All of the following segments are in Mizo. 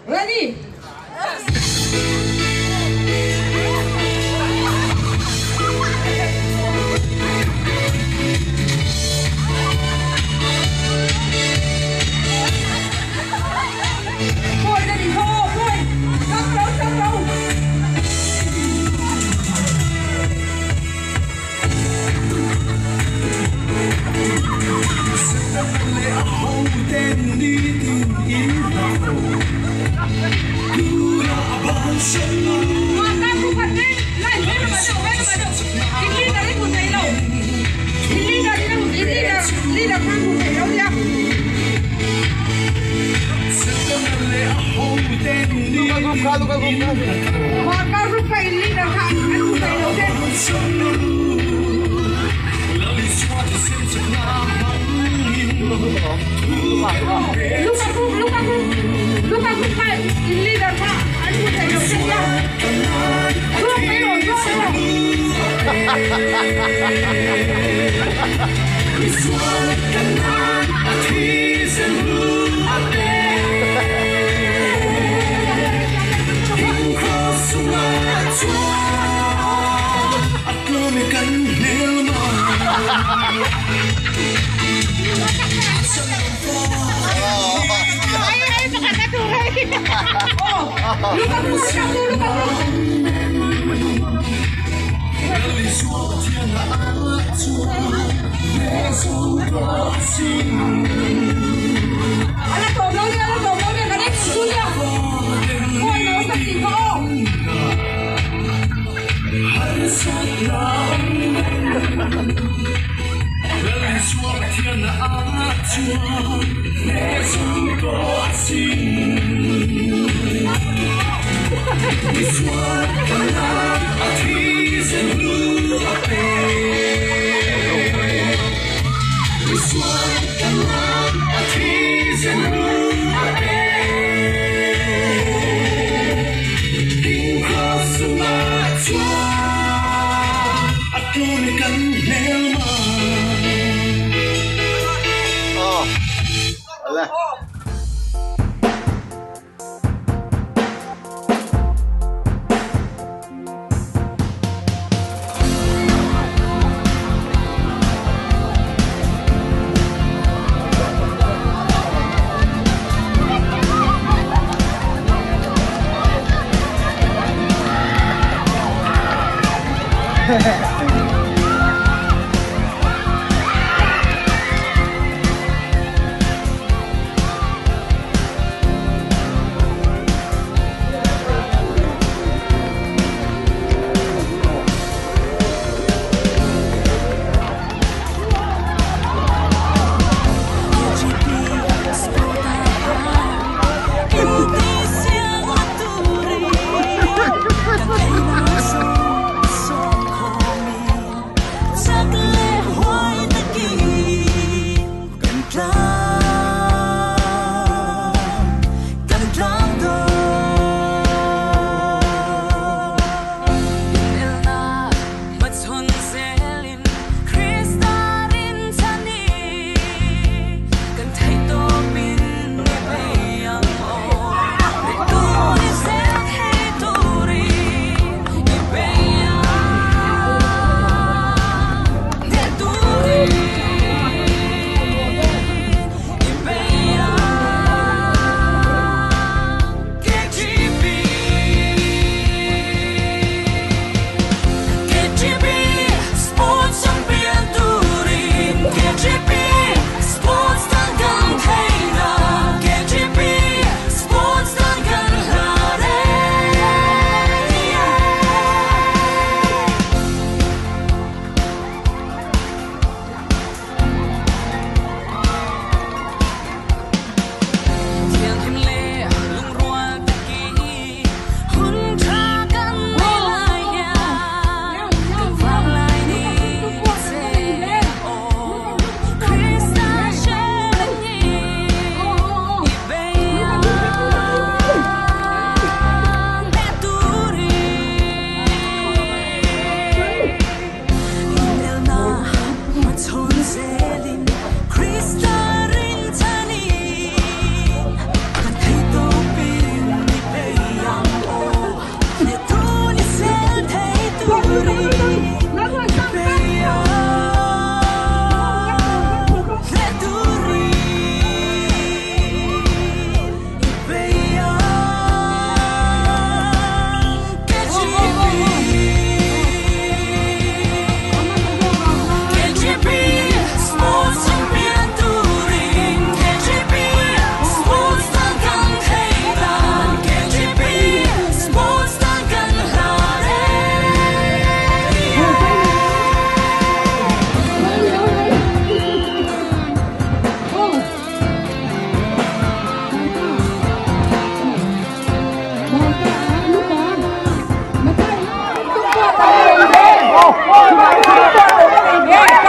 Ready?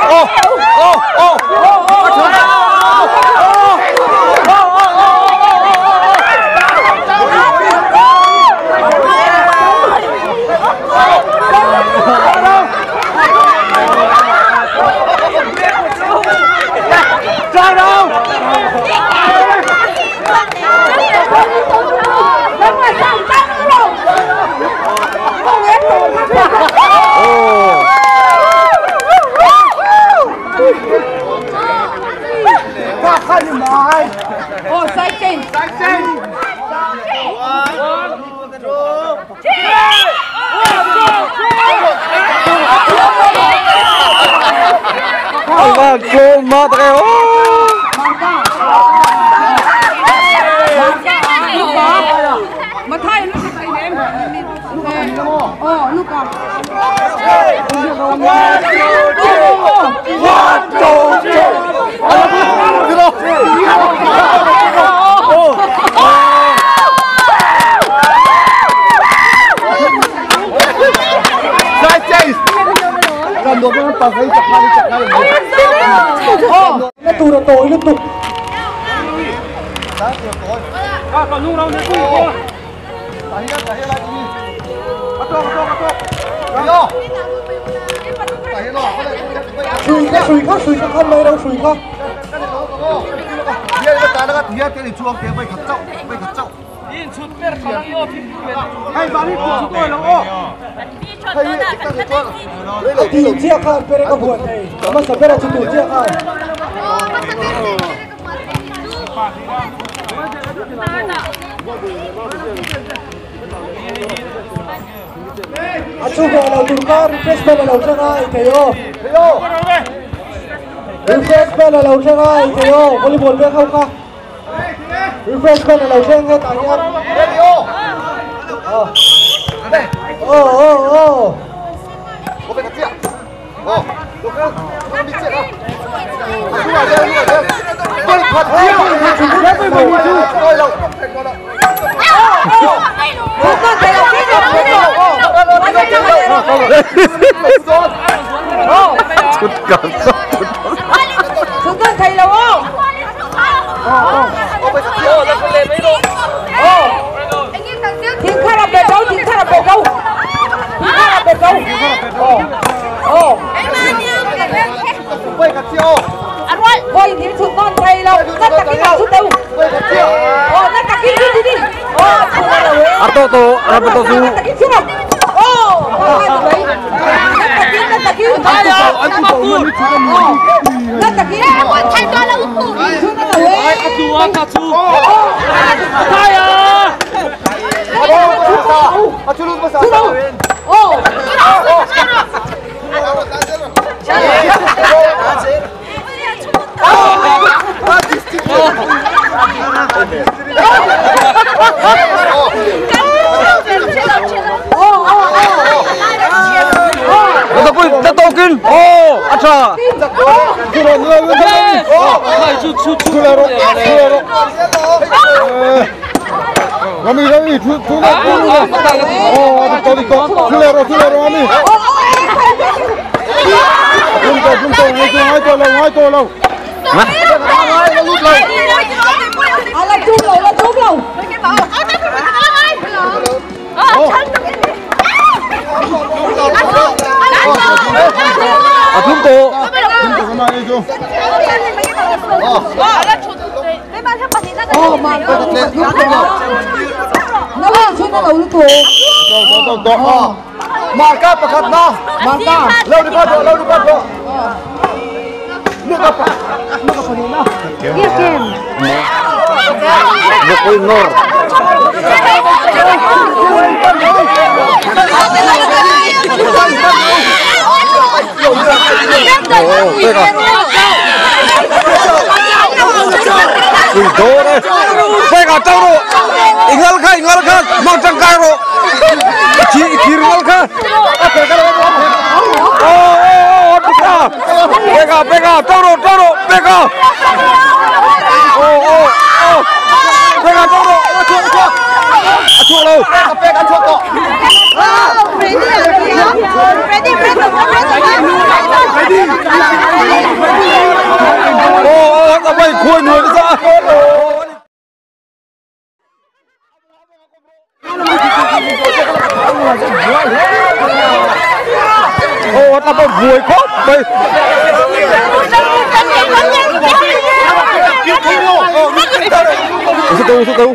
Ô ô ô Oh, side change. Side change. 1, 2, 3. Oh, look up. 1, 2, 3. 1, 2, 3. Refreshment là đầu tiên hết anh em. Ô. Chúng tôi thấy lâu không? Marca pakhat na marca lâu đi qua lâu đi qua nước apa nước apa ni na nước nor ingal kha mang tangkai ro Kirngal kha oh pega pega toro toro pega oh oh oh pega toro achua achua lâu pega achua to. Ready, ready, ready. Ô, tao bay khui nuôi nó ra. Ô, tao bay vui khóc bay. Số tư, số tư.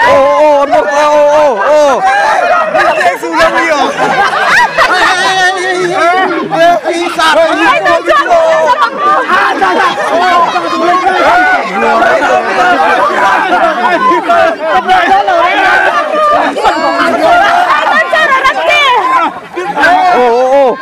Ô, ô, ô, ô, ô. Ô, ô, ô.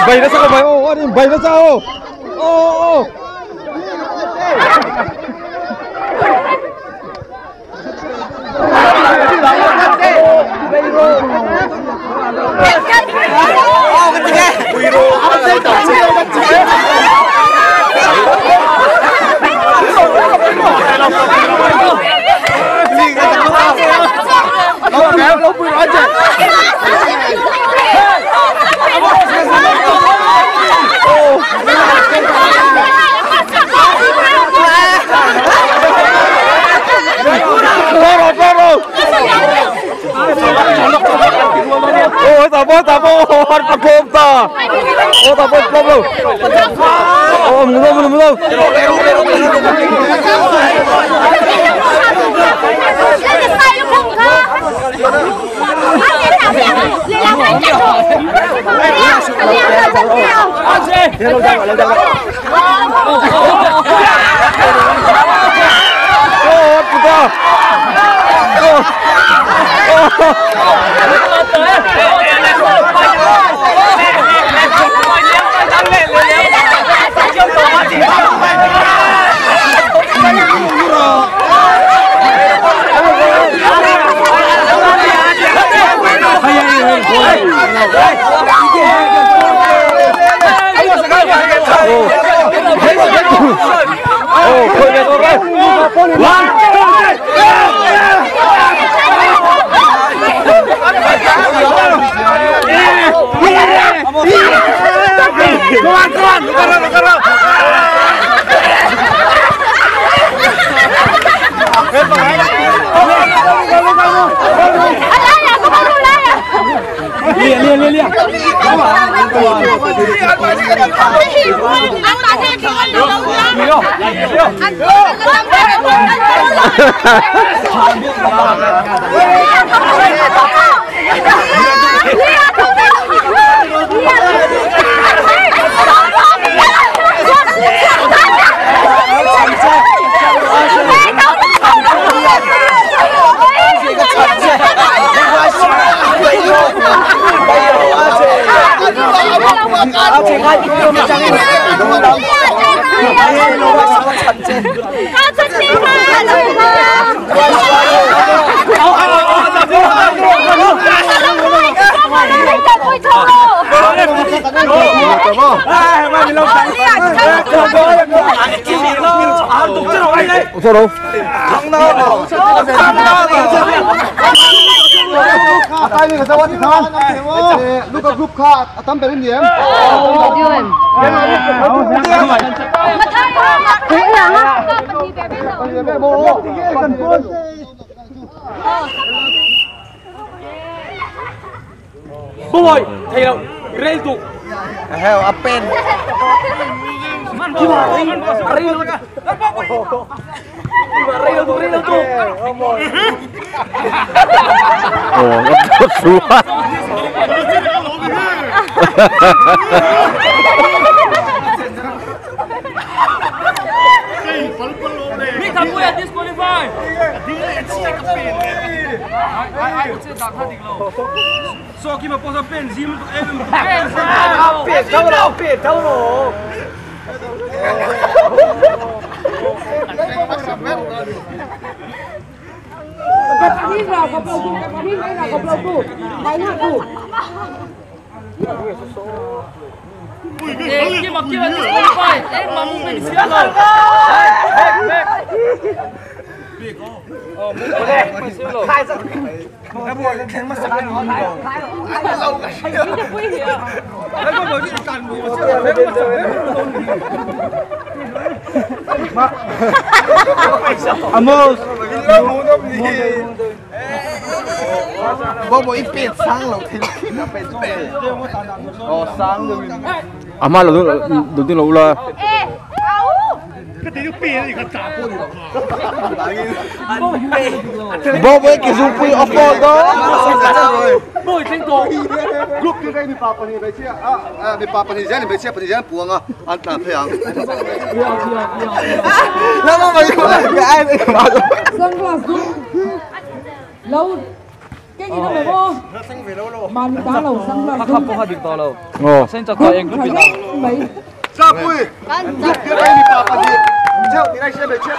Bay nó sao bay, ô, bay nó sao, ô, ô. Ôi tao bó tao cơm ta. Ô tao bó cơm đâu. Ô mù đâu mù đâu. Ô puta. Sao đâu? Boy, thầy đâu? Rel tu. Heo apen. Rel tu. Ồ, nó xuống. Amos. Ama lo lo lo la. Bo với cái zoom pui off đó. Group cái này mi pa pa niไปเชี่ยอ่ะมีปาปานี่เจ้านี่ไปเชี่ยปานี่เจ้าปวงอ่ะอันตาเพียง แล้วมาอยู่cái ai này mà lâu cái gì nó mà vô mà你打楼 sunglass 哦 mấy 炸龟，group cái này mi pa pa niเจ้า你来เชี่ยไปเชี่ย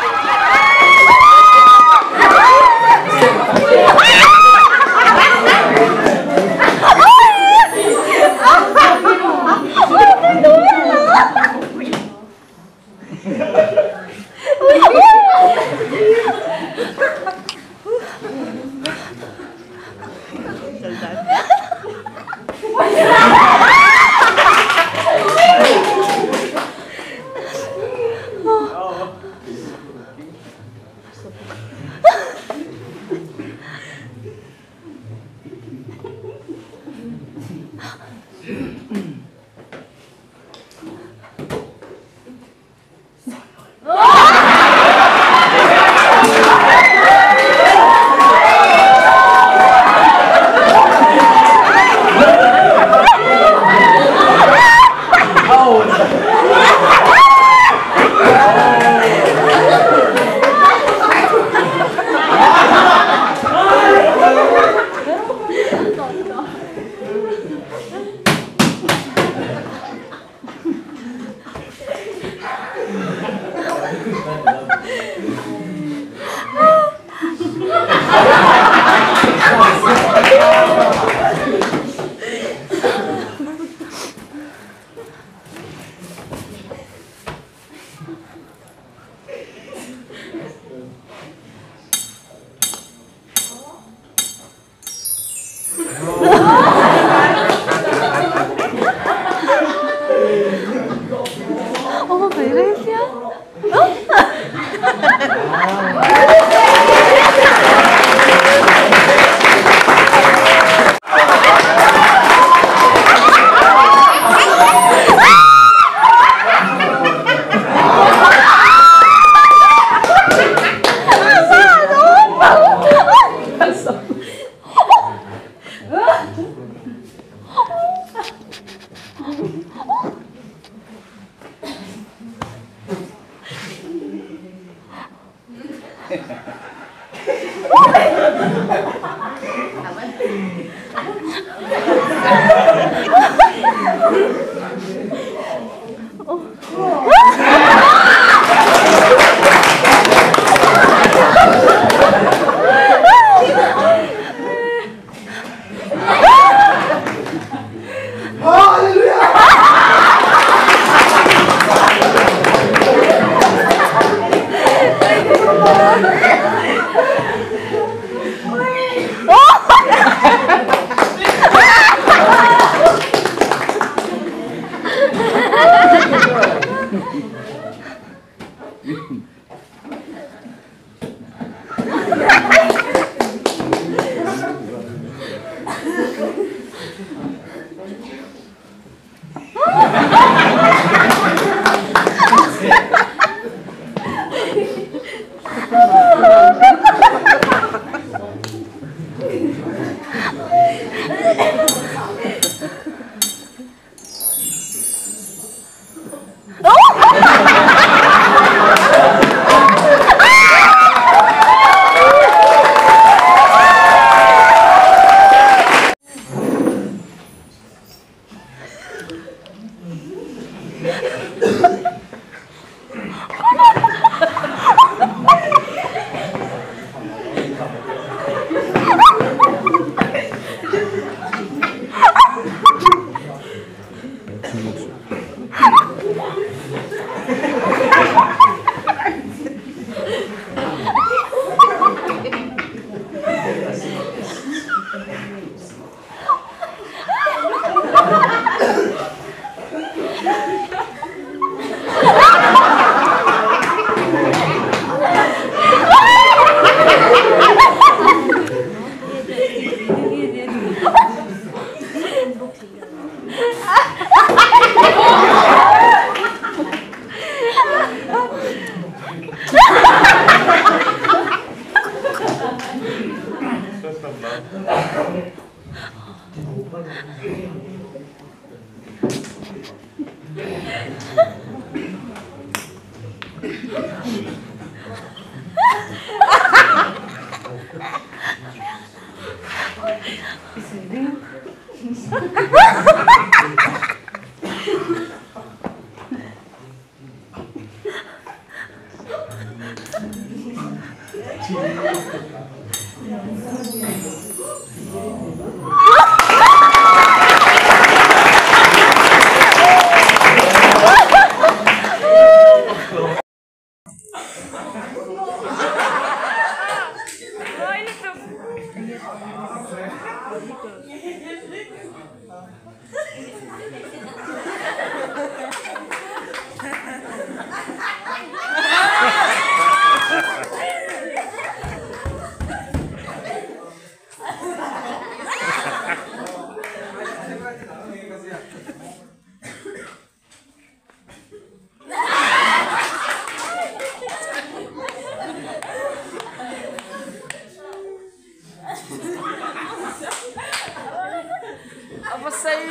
A va sei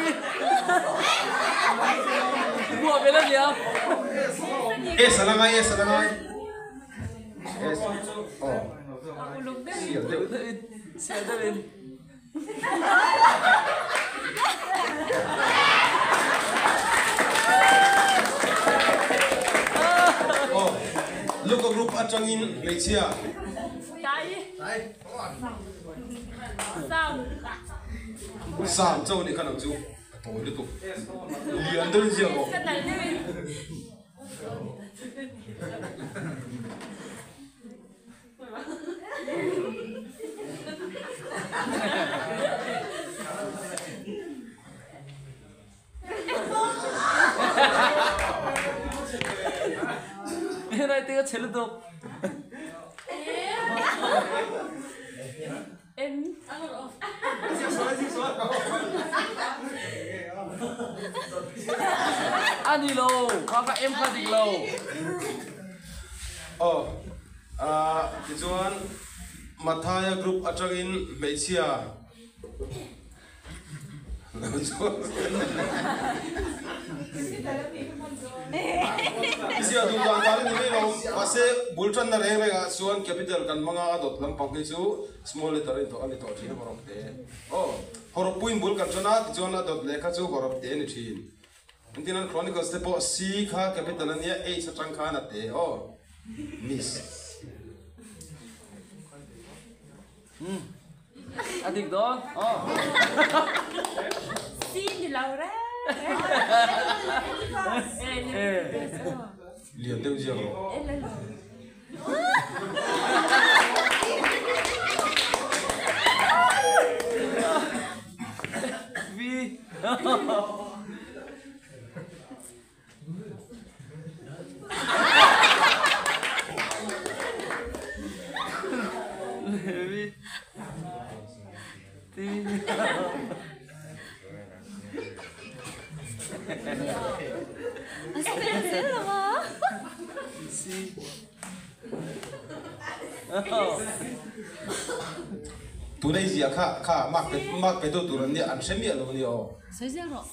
Buah ve la nia. S a la ngai S a la ngai S oh sial deuh Sial deuh in. Oh Luka group atangin hmeichhia. Sam cho ni khan ang chu a tawi lutuk lian deuhin ziak rawh. Helai te ka che lutuk. A ni lo, kha kha em kha dik lo. Aw, tichuan Mathaya group atangin hmeichhia Zia duh dan dan a ni mai lo. Mahse, bul tanna reng rengah chuan capital kan hmang a, a dawt lampang hi chu small letter a ni tawh a ni tawh thin a hawrawp te. Aw, hawrawppuiin bul kan tan a, tichuan a dawt lehkha chu hawrawp te a ni thin. Engtin an Chronicles te pawh C kha capital a nia, H atang khan a te aw. Miss. A dik dawn aw. C ni lo reng. Lian deuh ziak rawh. V. Tuna i ziah kha kha mark pe mark pe tu tur an nia an hre miah lo a ni aw. Sawi zel rawh.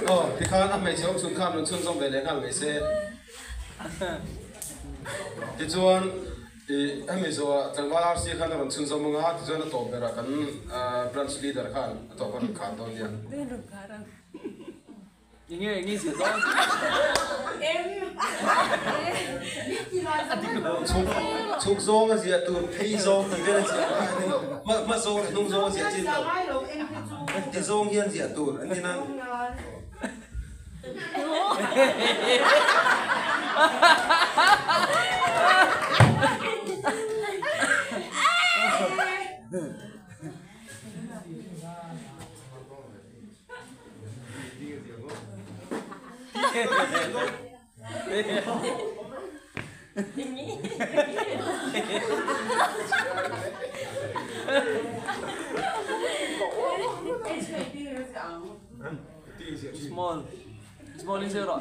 Aw tikhan a hmeichhe awm chhun khan rawn chhunzawm ve leh nghal mai se. Tichuan ih hemi zawhah tlangval RC khan a rawn chhunzawm ang a, tichuan a tawp berah kan branch leader khan a tawp a rawn khar dawn nia. Enge enge zir dawn? Chhuk chhuk zawng a ziah tur phei zawng tih vel a ziah a ni. Hma hma zawng leh hnung zawng a ziah chin lo. Ti zawng hian ziah tur an ni nan. Small. Small in zero.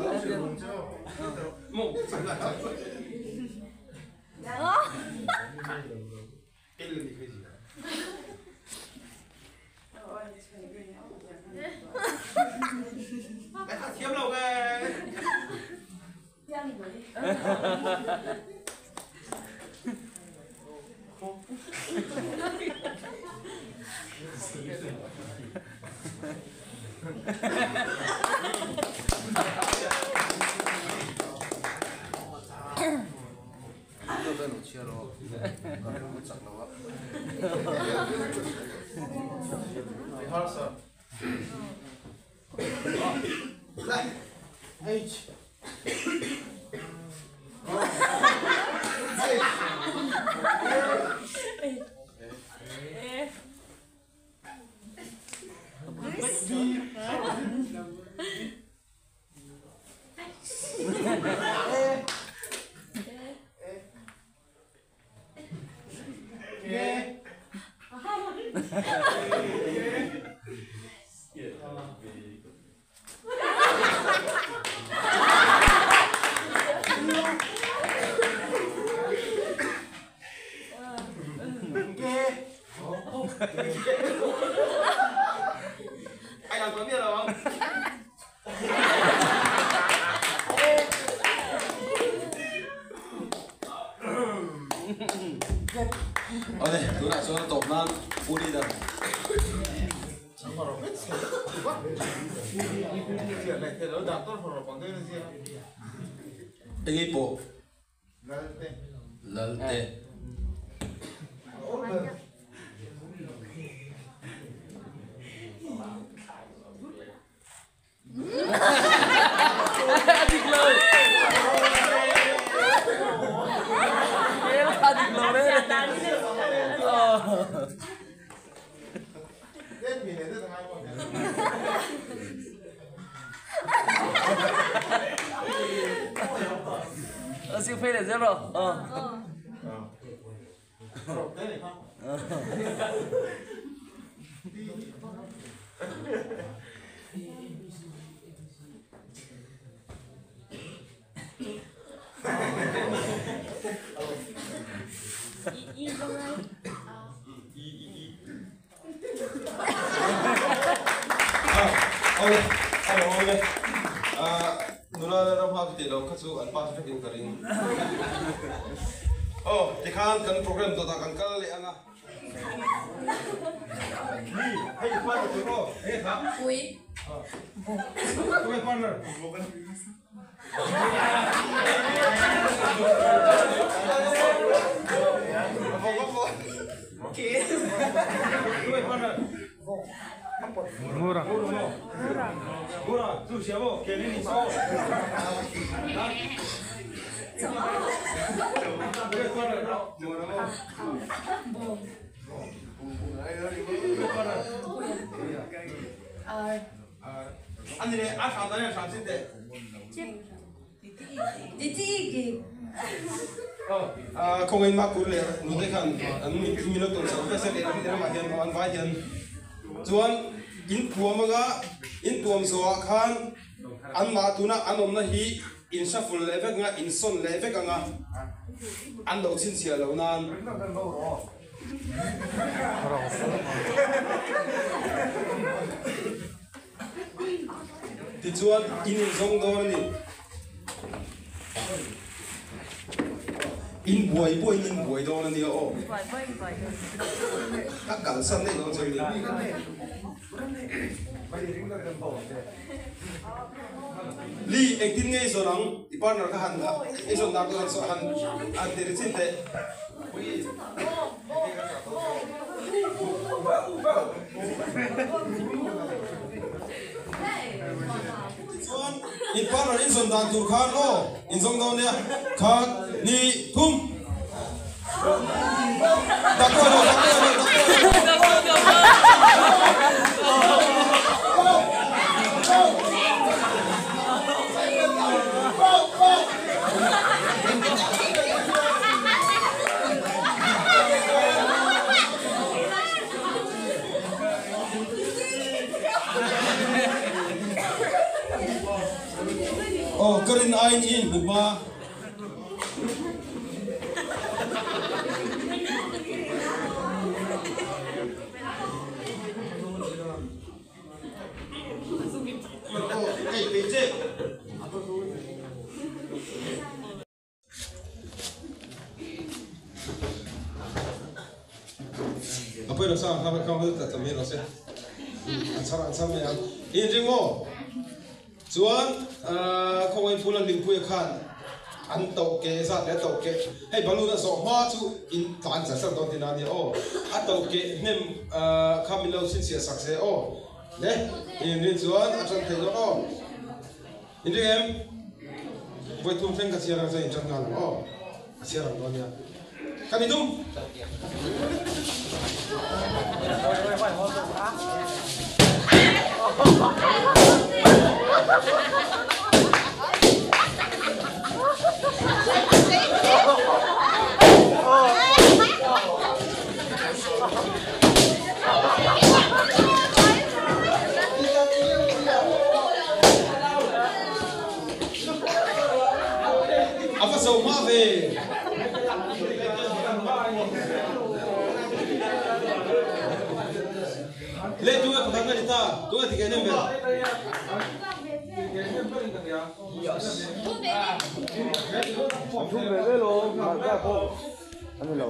H. Anh làm có biết không? Ở đây, tôi lại cho nó tổn nan, u đi rồi. Anh bộ. Lalte. Dik lo. Dik lo đấy. Siêu phê để dép rồi. Oh, tikhan kan program to ta kan kal le anga. Hey, partner to go. Hey, ha. Ui. Ui partner. Ui partner. Mura. Mura, tu siapa? Kelly ni so. Không anh mắc cú lẹ, nó thấy khăn, anh mình nó tuần sau cái xe lẹ nó mà hiện nó ăn vay hiện, chuan in tuam aga, in tuam zo khan, an ma tuna an om na hi in shuffle lẹ vek nga in son lẹ vek anga, an lo chin chia lo nan. Thì chuan in zong do ni. In buổi buổi in buổi đó là nhiều ô. Các cẩn sân này nó chơi đi. Li, anh tin ngay rồi rằng, i partner các hàng, anh rồi đặt cái số hàng, anh để trên thế. In partner in zon dan tur khan o, in zong do nia, khan ni thum. Đặt rồi, đặt rồi, đặt rồi. Oh karin ain in huma. Apa yang saya kamu kamu tak tahu ni rasa. Ansar ansar ni yang ini jengmo. Chuan không ai phulan lim pui khan an tàu ke za le tàu ke hei baluna zo ma chu in tan sa sa don tin ani o a tàu ke nem kham lo sin sia sak se o le in rin chuan a chan thei do o in ring em voi thum thleng ka chiarang cha in chan ngal o a chiarang don ya kan idum Apa so ma ve Le tu e pakanga ta tu e tike nem ber Thum ve ve lo ma ka ko ani lo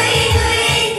Thank you.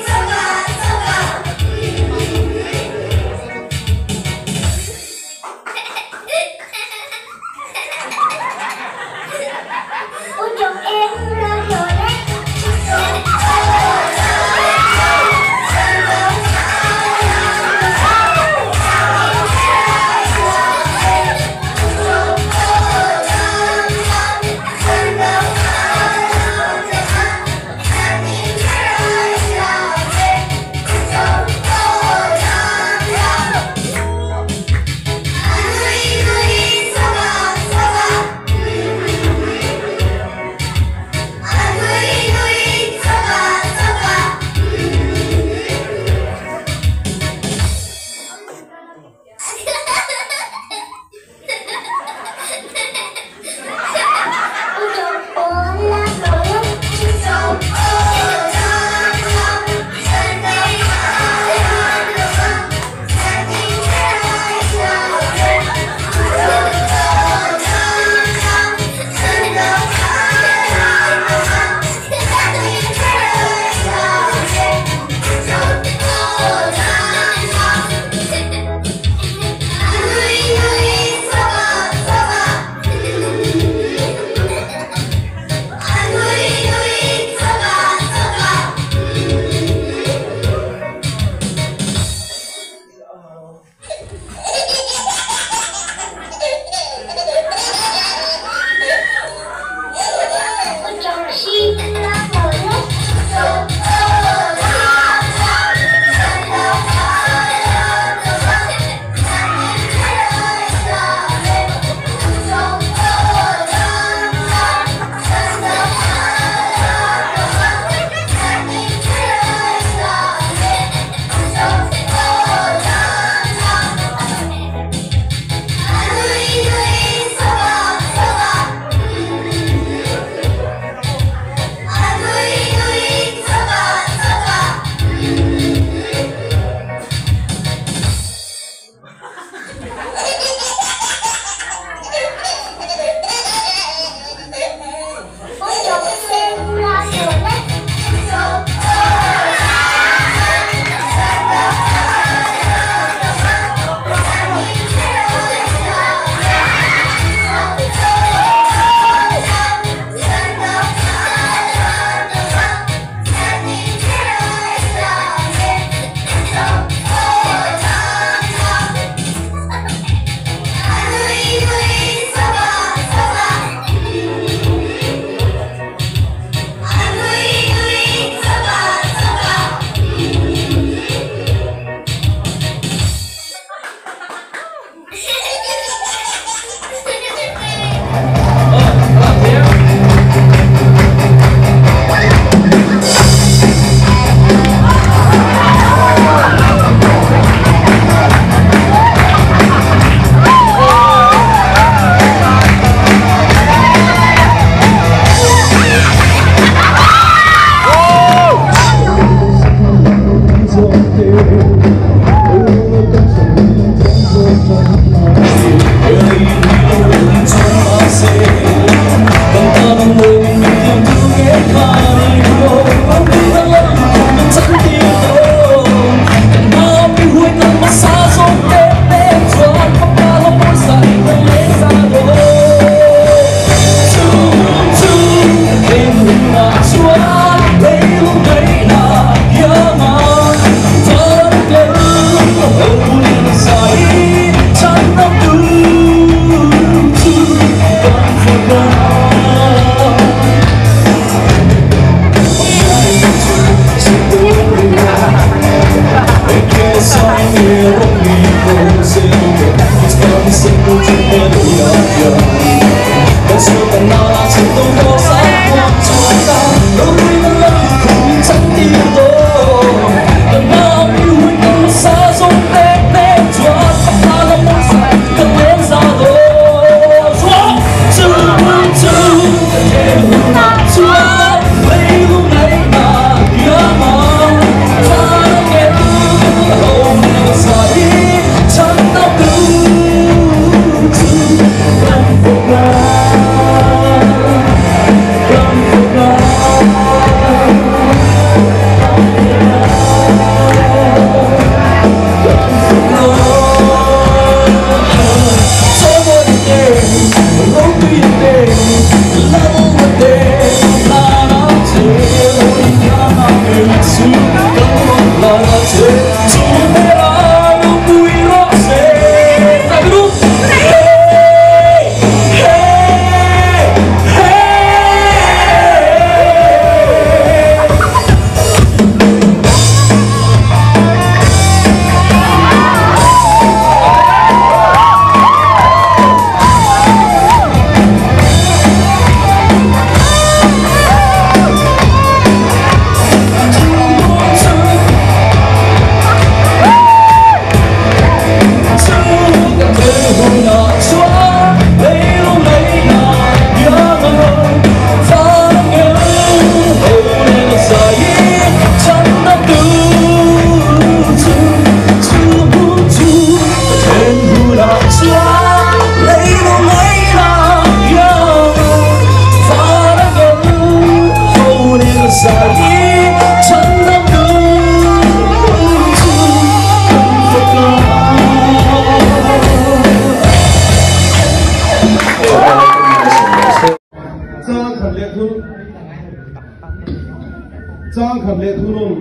leh thunawn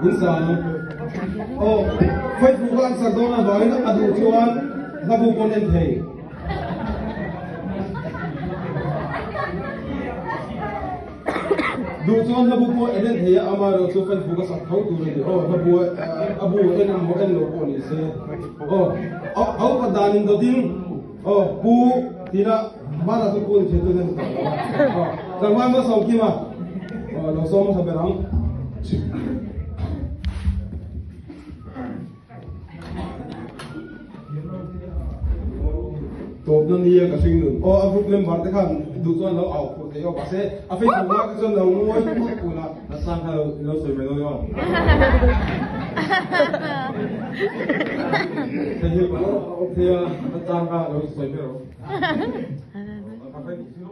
in sa ang. Aw, Facebook a an sak dawn avangin a duh chuan hlabu pawn en thei. Duh chuan hlabu pawh en en thei a, amaherawh chu Facebook a sak tho tur a ni. Aw, hlabu a bu en emaw en lo pawh ni se. Aw, a upat dan in dawtin aw pu tina hmanah chuan pu ni thei tu hian ni tawh lo a. Aw, tlangval Malsawmkima, aw lo sawm hmasa ber ang. Tawpna nia ka hring nun. Aw a group member te khan duh chuan lo au phuh thei aw mahse a Facebook lai te chuan lo ngawi phawt pun a a sang kha lo lo sawi mai dawn aw. Thei hi pawh awm thei a a chang kha lo sawi mai rawh. Ka Facebook chu.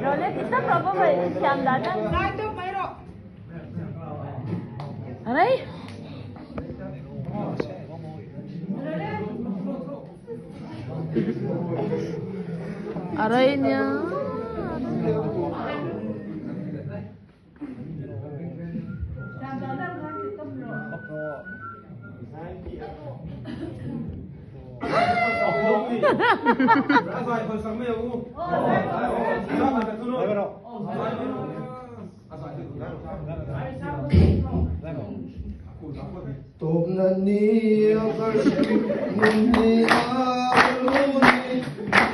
Rồi lên thì tấp rồi bố mày chạm đã đó. Ở đây. Ở đây nha. Tawpna ni a ka hring nun ni a luni.